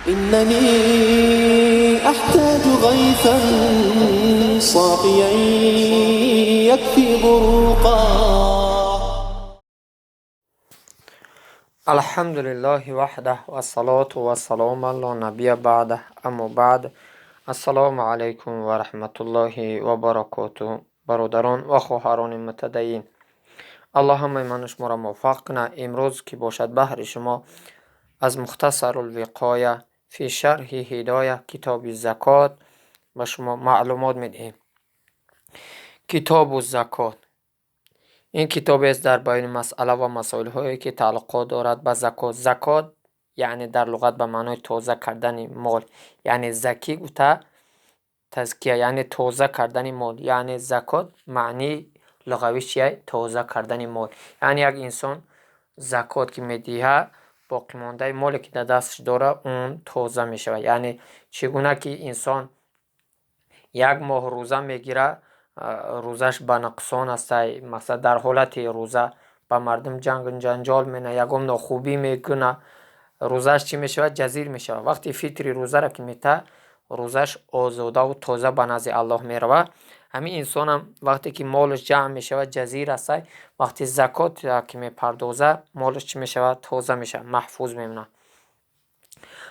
إنني أحتاج غيثا صافيا يكفي بروقا. الحمد لله وحده والصلاة والسلام على نبي بعده اما بعد السلام علیکم و رحمت الله و برکاته. برادران و خواهران متدین، الله همه من شما را موفق کنه. امروز که باشد بهر شما از مختصر الوقایه فی شرح هدایه کتاب زکات به شما معلومات میدهیم. کتاب الزکات این کتاب است در بیان مسئله و مسائل هایی که تعلق دارد به زکات. زکات یعنی در لغت به معنای تازه کردن مال، یعنی زکی گفته تزکیه یعنی تازه کردن مال، یعنی زکات معنی لغویش چیه؟ تازه کردن مال. یعنی یک انسان زکات که میدهه باقی مانده مالی که در دستش داره اون تازه میشود. یعنی چگونه که انسان یک ماه روزه میگیره، روزش به نقصان است، مثلا در حالت روزه به مردم جنگ جنجال مینه، یگم ناخوبی میکنه، روزش چی میشود؟ جزیر میشود. وقتی فطر روزه را که میته، روزش آزاده و تازه به نزد الله میروه. همین انسان هم وقتی که مالش جمع میشود جزیر است، وقتی زکات که میپردازه مالش چی میشود؟ تازه میشود، محفوظ میمونه.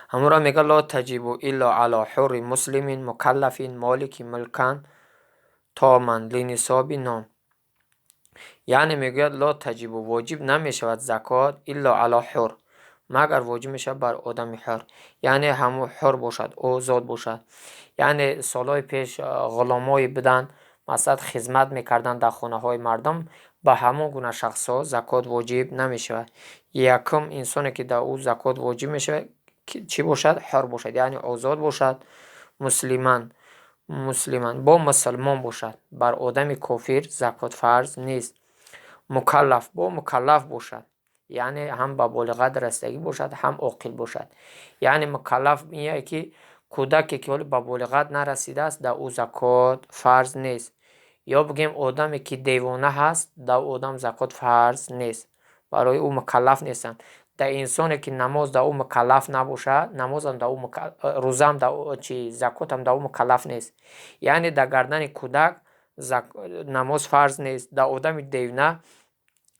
همون را میگه لا تجب الا علی حر مسلم مکلف مالک ملکن تاما لنصاب نام. یعنی میگوید لا تجب واجب نمیشود زکات الا علی حر، مگر واجب میشود بر آدم حر، یعنی همو حر باشد، آزاد باشد. یعنی سالهای پیش غلامای بدن مثلا خدمت میکردن در خانه های مردم، به همون گونه شخص ها زکات واجب نمیشود. یکم انسانی که در او زکات واجب میشود چی باشد؟ حر باشد، یعنی آزاد باشد، مسلمان با مسلمان باشد. بر آدم کافر زکات فرض نیست. مکلف با مکلف باشد، یعنی هم به بالغت رسیدگی باشد هم عاقل باشد. یعنی مکلف اینه که کودکی که به بالغت نرسیده است در او زکات فرض نیست. یا بگیم آدمی که دیوانه هست در آدم زکات فرض نیست، برای او مکلف نیستند. در انسانی که نماز در او مکلف نباشد، نمازم در او روزم در او چی زکات هم در او مکلف نیست. یعنی در گردن کودک نماز فرض نیست، در آدم دیوانه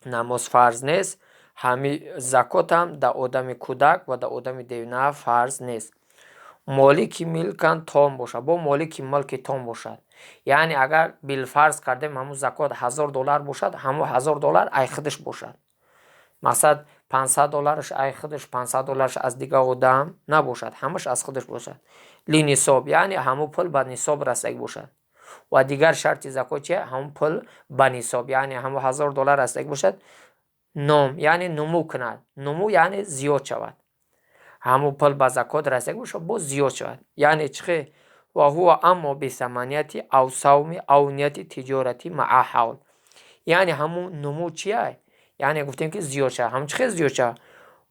نماز فرض نیست، همی زکات هم در آدم کودک و در آدم دیوانه فرض نیست. مالک ملکن تام باشد، با مالک ملک تام باشد. یعنی اگر بالفرض کردیم همون زکات $1000 باشد، همون $1000 ای خودش باشد. مقصد $500 ای خودش، $500 از دیگه آدم نباشد، همش از خودش باشد. لنصاب یعنی همون پول به نصاب رسیده باشد. و دیگر شرط زکات چیه؟ همون پول به نصاب، یعنی همون $1000 رسیده باشد. نام یعنی نمو کند، نمو یعنی زیاد شود. همون پول به زکات رسیده باشد باز زیاد شود. یعنی چه؟ و هو اما بثمانیت او صوم او نیت تجارتی مع حول. یعنی همون نمو چیه؟ یعنی گفتیم که زیاد شود. همون چه زیاد شود؟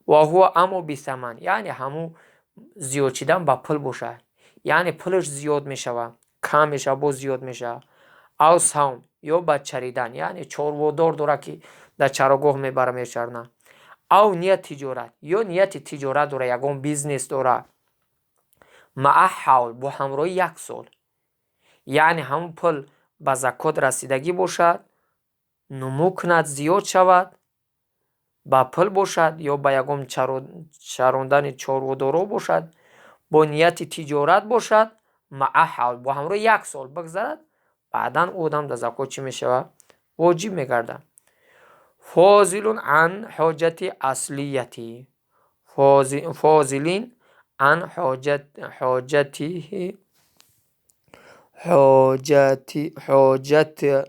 و هو اما بثمن یعنی همون زیاد شدن با پول باشه، یعنی پولش زیاد میشود، کم میشه باز زیاد میشه. او صوم یا با چریدن، یعنی چاروادار داره که در چراگاه میبره میچرنه. او نیت تجارت یا نیت تجارت داره، یگان بیزنس داره. مع حول با همراهی یک سال، یعنی همون پول به زکات رسیدگی باشد، نمو کند، زیاد شود، با پول باشد یا با یگان چراندن چاروادارا باشد، با نیت تجارت باشد، مع حول با همراه یک سال بگذرد، بعدا آدم در زکات چی میشود؟ واجب میگردد. فاضل عن حاجت اصلیتی، فاضلین عن حاجته، حاجت، حاجت، حاجته،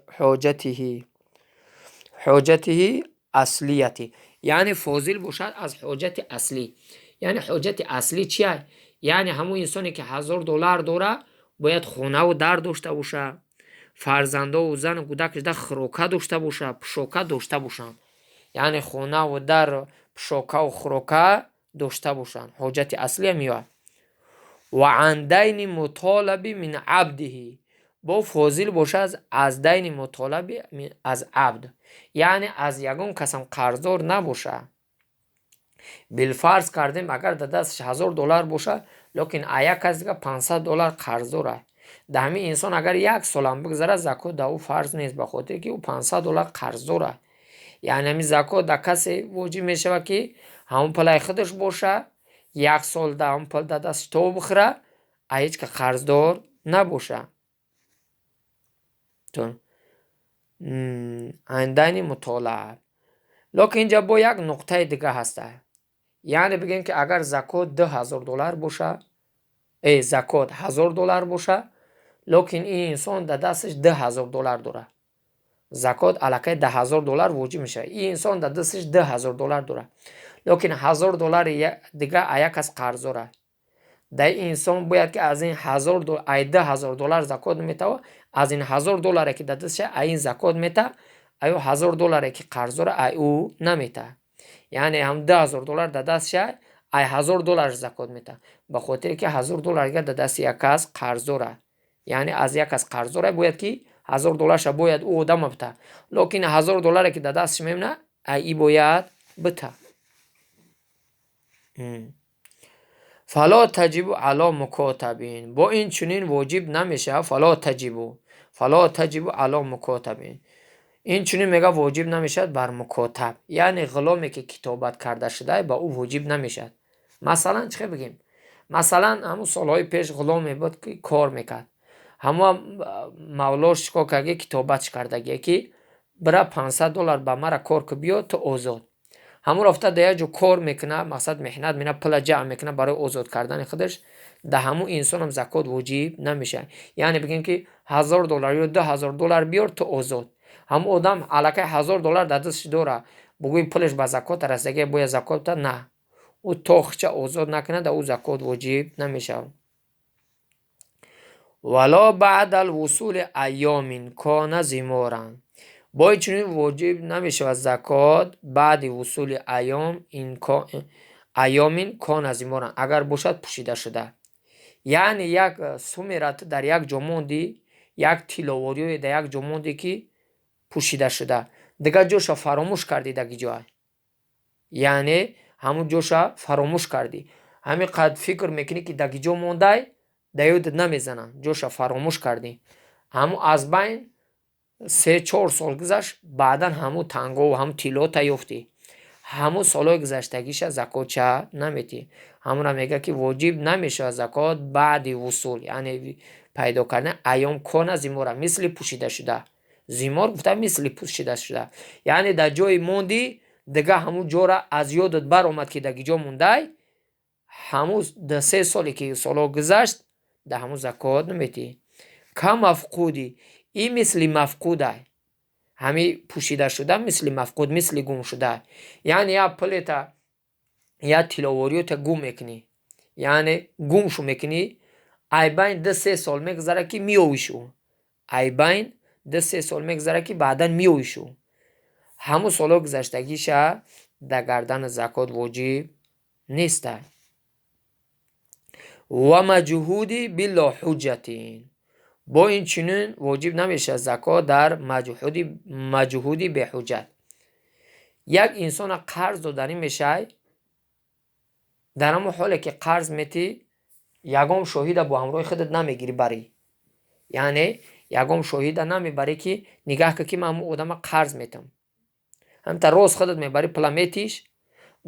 حاجته اصلیتی، یعنی فاضل باشد از حاجت اصلی. یعنی حاجت اصلی چیه؟ یعنی همون انسانی که $1000 داره باید خونه و در داشته باشه، فرزنده و زن و کودکش در خوراکه داشته باشه، پوشاکه داشته باشند. یعنی خونه و در، پوشاکه و خوراکه داشته باشند. حاجت اصلی میاد. و عن دین مطالب من عبده، با فاضل باشه از دین مطالب از عبد، یعنی از یگان کسم قرضدار نباشه. Билфарз кардем, агар дар дасташ 1000 доллар боша, лекин а як кас дига 500 доллар қарздора, дар ҳамин инсон агар як солам бигзарад, закот дар ӯ фарз нест, ба хотире ки ӯ 500 доллар қарздора. Яъне ҳамин закот дар касе воҷиб мешавад, ки ҳамон пулаи худаш боша, як сол дар ҳамон пул дар дасташ то бихӯра, а ҳеҷ ка қарздор набоша. Айндайни мутолаа. Лекин инҷа бо як нуқтаи дига ҳаста. Яъне бигем, ки агар закот 2000 доллар боша, закот 1000 доллар боша, лекин ин инсон дар дасташ 2000 доллар дорад, закот аллакай 10 000 доллар воҷиб мешавад. Ин инсон дар дасташ 2000 доллар дорад, лекин 1000 доллари дига а як кас қарз дорад. Дар ин инсон бояд ки аз ин ҳазор ай 2000 доллар закот метава, аз ин 1000 долларе, ки дар дастша, ай ин закот мета, аю 1000 долларе, ки қарз дора, ай ӯ намета. Яъне ҳам 2000 доллар дар дастша, ай 1000 доллараш закот мета, ба хотире ки 1000 доллар дига дар дасти як кас қарз дорад. Яъне аз як кас қарз дорад, бояд ки 1000 долларша бояд ӯ одама бита, лекин 1000 долларе, ки дар дасташ мемонад, ай и бояд бита. فلا تجب على مكاتب. Бо ин чунин воҷиб намешавад. فلا تجب على مكاتب. Ин чунин мега, воҷиб намешавад бар мукотаб, яъне ғуломе, ки китобат карда шуда, ба ӯ воҷиб намешавад. Масалан, чӣ хел бигем? Масалан, ҳамун солҳои пеш ғуломе буд, ки кор мекард. Ҳамон мавлош чӣ кор кард? Китобатш кардагие, ки бира, 500 доллар ба мара кор ку, биё, ту озод. Ҳамон рафта дар як ҷо кор мекунад, мақсад меҳнат мекунад, пула ҷамъ мекунад барои озод кардани худаш. Дар ҳамун инсонам закот воҷиб намешавад. Яъне бигем, ки 1000 доллар ё 2000 доллар биёр, ту озод. Ҳамун одам аллакай 1000 доллар дар дасташ дорад. Бугӯи пулаш ба закот расидагия, бояд закот бита, на, ӯ то худша озод накунад, дар ӯ закот воҷиб намешавад. ولا بعد وصول أيام كان زمارا. Бо ин чунин воҷиб намешавад закот баъди وصول أيام أيام كان زمارا, агар бошад пӯшида шуда. Яъне як сумера ту дар як ҷо мондӣ, як тилловориое дар як ҷо мондӣ, ки пӯшида шуда, дигар ҷоша фаромӯш кардӣ, даги ҷоа, яъне ҳамун ҷоша фаромӯш кардӣ. Ҳамин қад фикр мекунӣ, ки даги ҷо мондай, да ёдат намезанад, ҷоша фаромӯш кардӣ. Ҳамун аз байн 3-4 сол гузашт, баъдан ҳамун тангову ҳамун тиллота ёфтӣ, ҳамун солҳои гузаштагиша закотша наметӣ. Ҳамуна мега, ки воҷиб намешавад закот баъди وصول, яъне пайдо кардани أيام كان زمارا, мисли пӯшида шуда. زمار гуфта, мисли пӯшида шуда, яъне дар ҷое мондӣ, дига ҳамун ҷора аз ёдат баромад, ки даги ҷо мондай. Ҳамун 3 соле, ки солҳо гузашт, дар ҳамун закот наметӣ. كمفقود, и мисли мафқуда, ҳами пӯшида шуда мисли мафқуд, мисли гум шуда. Яъне як пулета, як тилловориёта гум мекунӣ, яъне гумшу мекунӣ, ай байн 2-3 сол мегузарад, ки меёвишу. Ай байн 2-3 сол мегузарад, ки баъдан меёвишу. Ҳамун солҳо гузаштагиша дар гардани закот воҷиб неста. ومجحود بلا حجة. Бо ин чунин воҷиб намешавад закот дар маҷҳуди беҳуҷҷат. Як инсона қарз доданӣ мешавад, дар ҳамон ҳоле, ки қарз метӣ, ягон шоҳида бо ҳамроҳи худат намегирӣ барӣ, яъне ягон шоҳида намебарӣ, ки нигаҳ кун, ки ман ҳамун одама қарз метам. Ҳамта рост худат мебарӣ, пула метиш.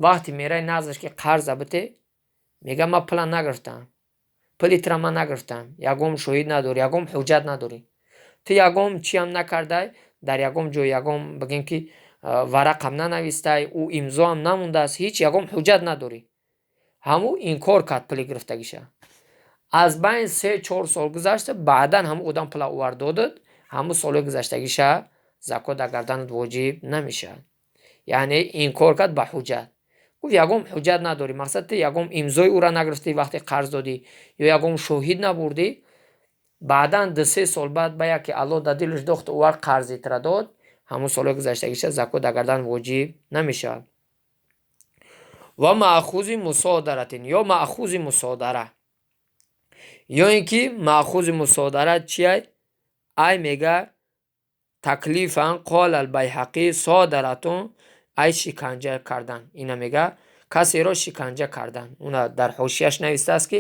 Вақте мераи наздаш, ки қарза бите, мега: «Ман пула нагирифтам, пули тура ман нагирифтам». Ягон шоҳид надорӣ, ягон ҳуҷҷат надорӣ, ту ягон чиам накардай, дар ягон ҷой ягон, бигем, ки варақам нанавистай, ӯ имзоам намондааст, ҳеҷ ягон ҳуҷҷат надорӣ. Ҳамун инкор кард пули гирифтагиша. Аз байн 3-4 сол гузашта, баъдан ҳамун одам пула овард, додад, ҳамун солҳои гузаштагиша закот дар гарданат воҷиб намешавад. Яъне инкор кард ба ҳуҷҷат, гуфт: «Ягон ҳуҷҷат надорӣ». Мақсад, ту ягон имзои ӯра нагирифтӣ, вақте қарз додӣ, ё ягон шоҳид набурдӣ. Баъдан 2-3 сол баъд ба яке Аллоҳ дар дилаш дохт, овард, қарзи тура дод, ҳамун солҳои гузаштагиша закот дар гардан воҷиб намешавад. ومأخوذ مصادرة ё маъхузи мусодара, ё ин ки маъхузи мусодара чия? Ай мега تکلیفا. قال البیهقی صادرة, ай шиканҷа кардан. Ина мега Касеро шиканҷа кардан. Уна дар ҳошияш навистааст, ки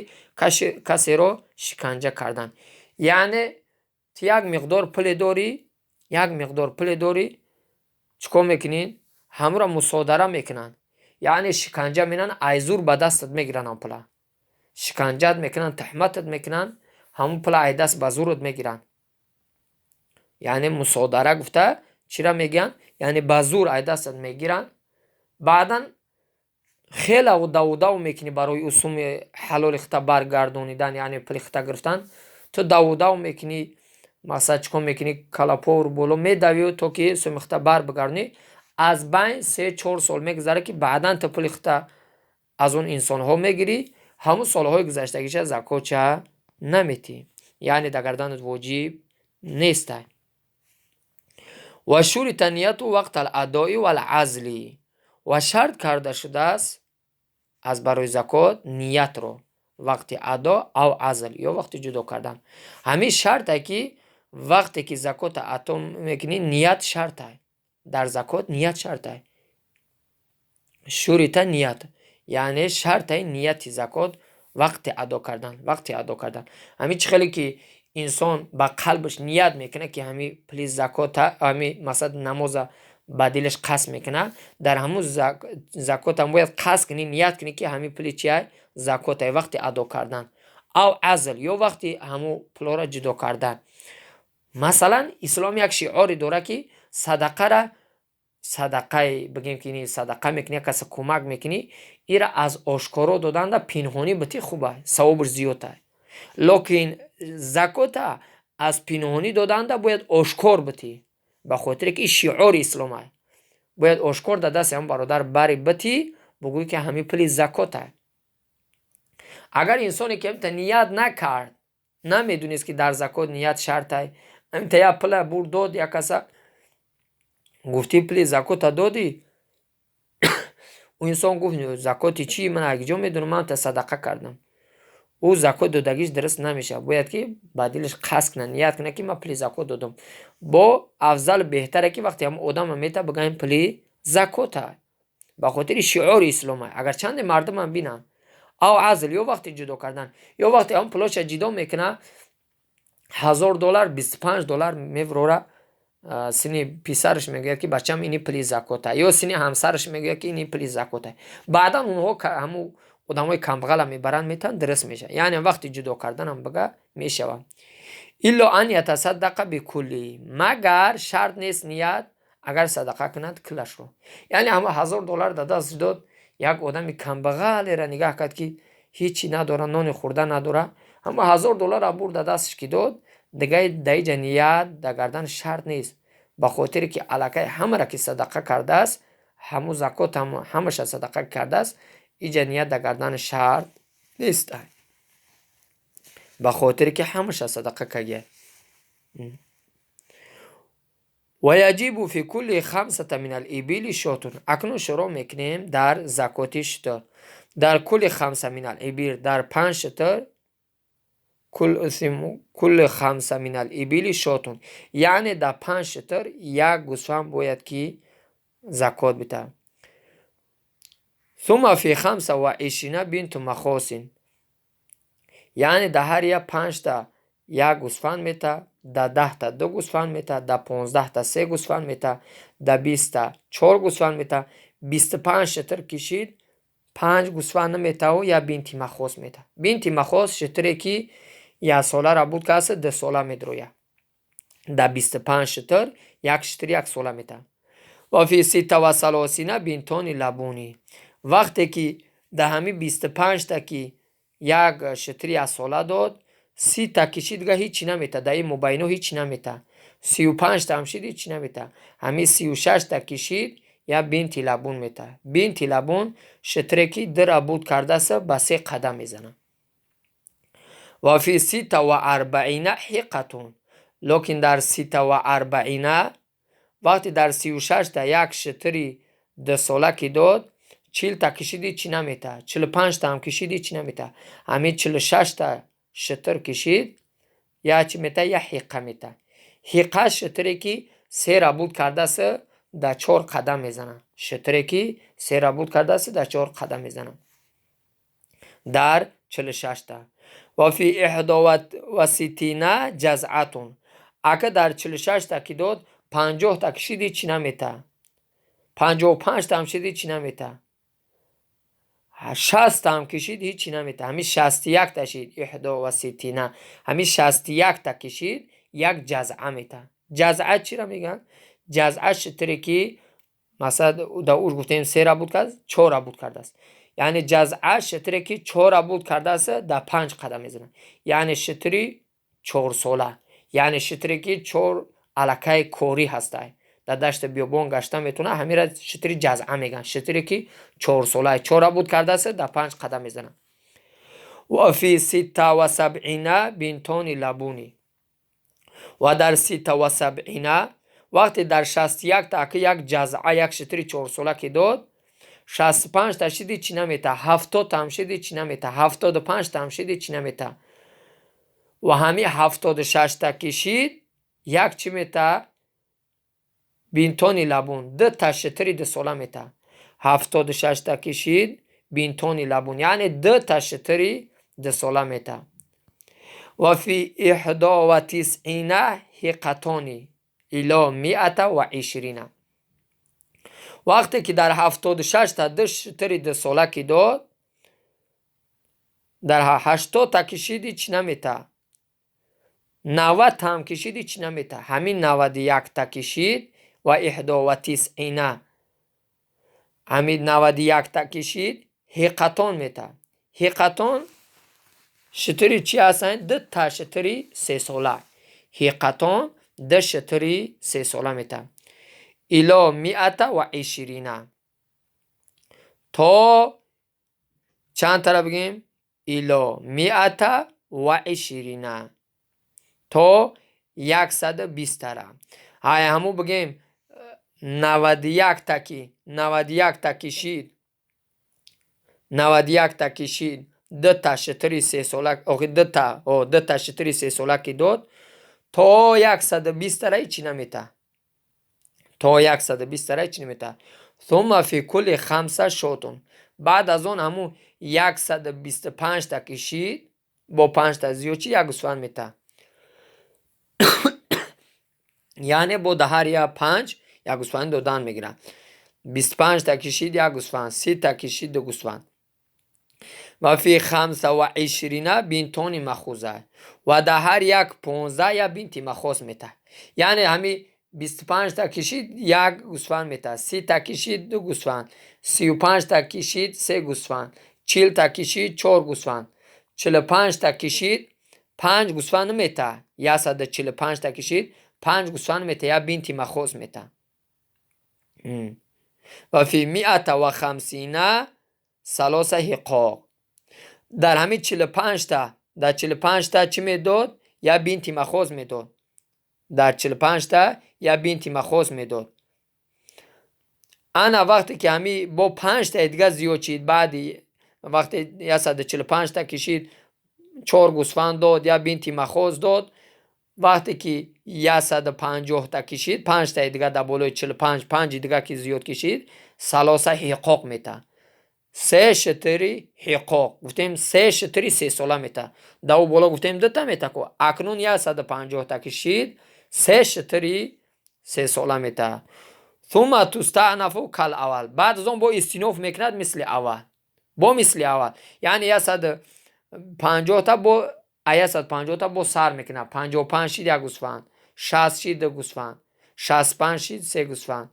касеро шиканҷа кардан. Яъне ту як миқдор пуле дорӣ, як миқдор пуле дорӣ, чӣ кор мекунӣ? Ҳамуро мусодара мекунанд. Яъне шиканҷа менанд, айзур ба дастат мегиранд ҳам пула. Шиканҷаат мекунанд, туҳматат мекунанд, ҳамун пула ай даст ба зурат мегиранд. Яъне мусодара гуфта чира мегӯянд? Яъне ба зур ай дастат мегиранд. Баъдан хеле давудав мекунӣ барои усуми ҳалоли хита баргардонидан, яъне пули хита гирифтан. Ту давудав мекунӣ, масалан чӣ кор мекунӣ, калапор боло медавӣ, то ки суми хита бар бигардонӣ. Аз байн 3-4 сол мегузарад, ки баъдан ту пули хита аз он инсонҳо мегирӣ, ҳамун солҳои гузаштагиша закотча наметиҳӣ. Яъне дар гарданат воҷиб нестай. Ва шурита нияту вақт ал-адои вал-азли. Ва шарт карда шудааст аз барои закот ниятро вақти адо ав азл ё вақти ҷудо кардан. Ҳамин шарте ки вақте ки закота ато мекунӣ, ният шартай. Дар закот ният шартай. Шурита ният, яъне шартай нияти закот вақти адо кардан, вақти адо кардан. Ҳамин чӣ хеле ки инсон ба қалбаш ният мекунад, ки ҳамин пули закота, ҳамин масалан намоза ба дилаш қасд мекунад, дар ҳамун закотам бояд қасд кунӣ, ният кунӣ, ки ҳамин пули чия закотай вақти адо кардан. Ав азл ё вақти ҳамун пулҳоро ҷудо кардан. Масалан, ислом як шиоре дорад, ки садақара, садақаи бигем ки ини садақа мекунӣ, як каса кӯмак мекунӣ, ира аз ошкоро доданда пинҳонӣ бити хуба, савобаш зиёдтай. Лекин закота аз пинҳонӣ доданда бояд ошкор битӣ, ба хотире ки шиори исломай. Бояд ошкор дар дасти ҳамон бародар бари битӣ, бугӯӣ, ки ҳамин пули закотай. Агар инсоне ки ҳамта ният накард, намедонист, ки дар закот ният шартай, ҳамта як пула бурд дод як каса, гуфтӣ пули закота додӣ, ӯ инсон гуфт: закоти чӣ, ман акҷо медонам, ман та садақа кардам. Ӯ закот додагиш дуруст намешавад. Бояд ки ба дилаш қасд кунад, ният кунад, ки ман пули закот додам. Бо афзал беҳтаре, ки вақте ҳамон одама мета, бигӯям пули закота, ба хотири шиори ислома, агарчанде мардумам бинанд. Ав азл ё вақти ҷудо кардан, ё вақте ҳамон пулоша ҷудо мекунад, 1000 доллар, 25 доллар меврора, сини писараш мегӯяд, ки бачам, ини пули закота, ё сини ҳамсараш мегӯяд, ки ини пули закота. Баъдан онҳо ҳамун одамои камбағала мебаранд, метаванд, дуруст мешавад. Яъне вақти ҷудо карданам бига мешавад. Илло ан ятасаддақа бикулли, магар шарт нест ният, агар садақа кунад кулашро. Яъне ҳама 1000 доллар дар даст дод, як одами камбағалеро нигаҳ кард, ки ҳечи надора, нони хӯрда надора, ҳама 1000 долларро бурд дар дасташ ки дод, дига даиҷа ният дар гардан шарт нест, ба хотире ки аллакай ҳамаро ки садақа кардааст, ҳамун закот ҳамаша садақа кардааст, иҷа ният дар гардан шарт нест, ба хотире ки ҳамаша садақа кардия. Ва яҷибу фи кулли хамсата мин алибили шотун. Акнун шурӯъ мекунем дар закоти шутур. Дар кулли хамса мин алибил, дар панҷ шутур, кулли хамса мин алибили шотун, яъне дар панҷ шутур як гӯсфанд бояд ки закот битавад. Сума фи хамса ва ишрина бинту махосин, яъне дар ҳар як панҷта як гӯсфанд мета, дар 10-та ду гӯсфанд мета, дар 15-та се гӯсфанд мета, дар 20-та чор гӯсфанд мета. 25 шутур кишид, панҷ гӯсфанд наметаву як бинти махос мета. Бинти махос шутуре ки яксоларо буд каста, дусола медрояд. Дар 25 шутур як шутур яксола мета. Ва фи сита ва салосина бинтони лабуни. Вақте ки дар ҳамин 25-та ки як шутури яксола дод, 30-та кишид, дига ҳичи намета, дар ин мобайно ҳичи намета. 35-та ҳам шид, ҳичи намета. Ҳамин 36-та кишид, як бинти лабун мета. Бинти лабун шутуре ки дура буд кардааст, ба се қадам мезанад. Ва фи сита ва арбаина ҳиқатун. Лекин дар сита ва арбаина, вақте дар 36-та як шутури дусола ки дод, 40-та кишид, ҳичи намета, 45-та ҳам кишид, ҳичи намета. Ҳамин 46-та шутур кишид, як чӣ мета? Як ҳиққа мета. Ҳиққа шутуре ки сера буд кардааст, дар чор қадам мезанад. Шитре ки сера буд кардааст, дар чор қадам мезанад. Дар 46-та. Ва фи иҳдо ва ситина ҷазъатун. Ака дар 46-та ки дод, 50-та кишиди чӣ намета? 55-та ҳам шиди чӣ намета? 60-та ҳам кишид, ҳичи намета. Ҳамин 61-та шид, иҳдо ва ситина. Ҳамин 61-та кишид, як ҷазъа мета. Ҷазъа чиро мегӯянд? Ҷазъа шитре ки масалан дар уш гуфтем сера буд кард, чора буд кардааст. Яъне ҷазъа шитре ки чора буд кардааст, дар панҷ қадам мезанад. Яъне шитри чорсола. Яъне шитре ки чор аллакай корӣ ҳастай. Дар дашти биёбон гашта метавонад, ҳамира шитри ҷазъа мегӯянд. Шитре ки чорсола, чора буд кардааст, дар панҷ қадам мезанад. Ва фи ситта ва сабъина бинтони лабуни. Ва дар ситта ва сабъина, вақте дар 61-та ака як ҷазъа, як шитри чорсола ки дод, 65-та шиди чӣ намета, 70-та ҳам шиди чӣ намета, 75-та ҳам шиди чӣ намета. Ва ҳамин 76-та ки шид, як чӣ мета? Бинтони лабун, дута шитри дусола мета. 76-та ки шид, бинтони лабун, яъне дута шитри дусола мета. Ва фи иҳдо ва тисъина ҳиқатони ило миата ва ишрина. Вақте ки дар 76-та ду шитри дусола ки дод, дар 80-та кишиди чӣ намета? 90-та ҳам кишиди чӣ намета? Ҳамин 91-та кишид, ва иҳдо ва тисъина. Ҳамин 91-та кишид, ҳиқатон мета. Ҳиқатон шитри чӣ ҳастанд? Дута шитри сесола. Ҳиқатон ду шитри сесола мета. Ило миата ва ишрина. То чанд тара бигем? Ило миата ва ишрина. То 120 тара. Ҳай ҳамун бигем 91-та ки 91-та кишид, 91-та кишид, дута шитри сесола, охи дута шитри сесола ки дод, то 120 тара ҳичи намета. То 120 тара ҳичи намета. Сумма фи кулли хамса шотун. Баъд аз он ҳамун 125-та кишид, бо панҷта зиёд чи як гӯсфанд мета. Яъне бо дар ҳар як панҷ як гӯсфанд додан мегирад. 25-та кишид як гӯсфанд, 30-та кишид ду гӯсфанд. Ва фи хамса ва ишрина бинтони махуза. Ва дар ҳар як 15 як бинти махоз мета. Яъне ҳамин 25-та кишид як гӯсфанд мета, 30-та кишид ду гӯсфанд, 35-та кишид се гӯсфанд, 40-та кишид чор гӯсфанд, 45-та кишид панҷ гӯсфанд мета, 145-та кишид панҷ гӯсфанд мета, як бинти махоз мета. Ва фи миата ва хамсина салоса ҳиқоқ. Дар ҳамин 45-та, дар 45-та чӣ медод? Як бинти махоз медод. Дар 45-та як бинти махоз медод. Ана вақте ки ҳамин бо панҷтаи дига зиёд шид, баъди вақте 145-та кишид, чор гӯсфанд дод, як бинти махоз дод. Вақте ки 150-та кишид, панҷтаи дига дар болои 45, панҷи дига ки зиёд кишид, салоса ҳиқоқ мета. Се шитри ҳиқоқ. Гуфтем се шитри сесола мета. Дар ӯ боло гуфтем дута мета ку. Акнун 150-та кишид, се шитри сесола мета. Сумма тустаанафу кал аввал. Баъд аз он бо истиноф мекунад мисли аввал. Бо мисли аввал. Яъне 150-та бо 150-та бо сар мекунад. 55 шид як гӯсфанд, 60 шид ду гӯсфанд, 65 шид се гӯсфанд,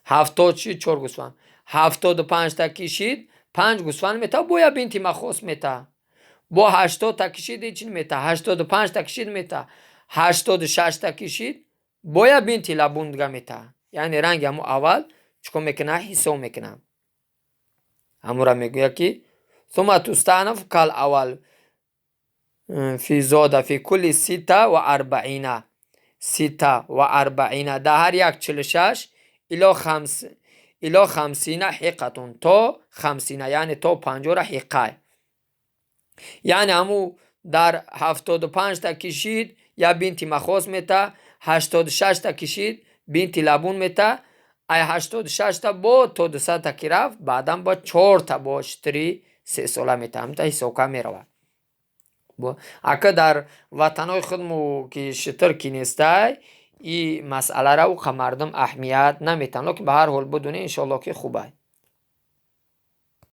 70 шид чор гӯсфанд, 75-та кишид панҷ гӯсфанд мета, бо як бинти махос мета. Бо 80-та кишид ҳеч мета, 85-та кишид мета, 86-та кишид бо як бинти лабун дига мета. Яъне ранги ҳамун аввал чикор мекунад? Ҳисоб мекунад. Ҳамура мегӯяд ки сумма тустаанаф кал аввал фи зода фи кулли ситта ва арбаина, ситта ва арбаина, дар ҳар як 46, ило хамсина ҳиқатун, то хамсина, яъне то 50-ра ҳиқай. Яъне ҳамун дар 75-та кишид як бинти махоз мета, 86-та кишид бинти лабун мета. Ай 86-та бо то 200-та ки рафт, баъдан бо чорта бо шутури сесола метавад. Ҳамта ҳисобка меравад. Ака, дар ватанҳои худмо ки шутур ки нестай, и масъалара уқа мардум аҳамият наметиҳанд, лекин ба ҳар ҳол бидунед, иншоалло, ки хубай.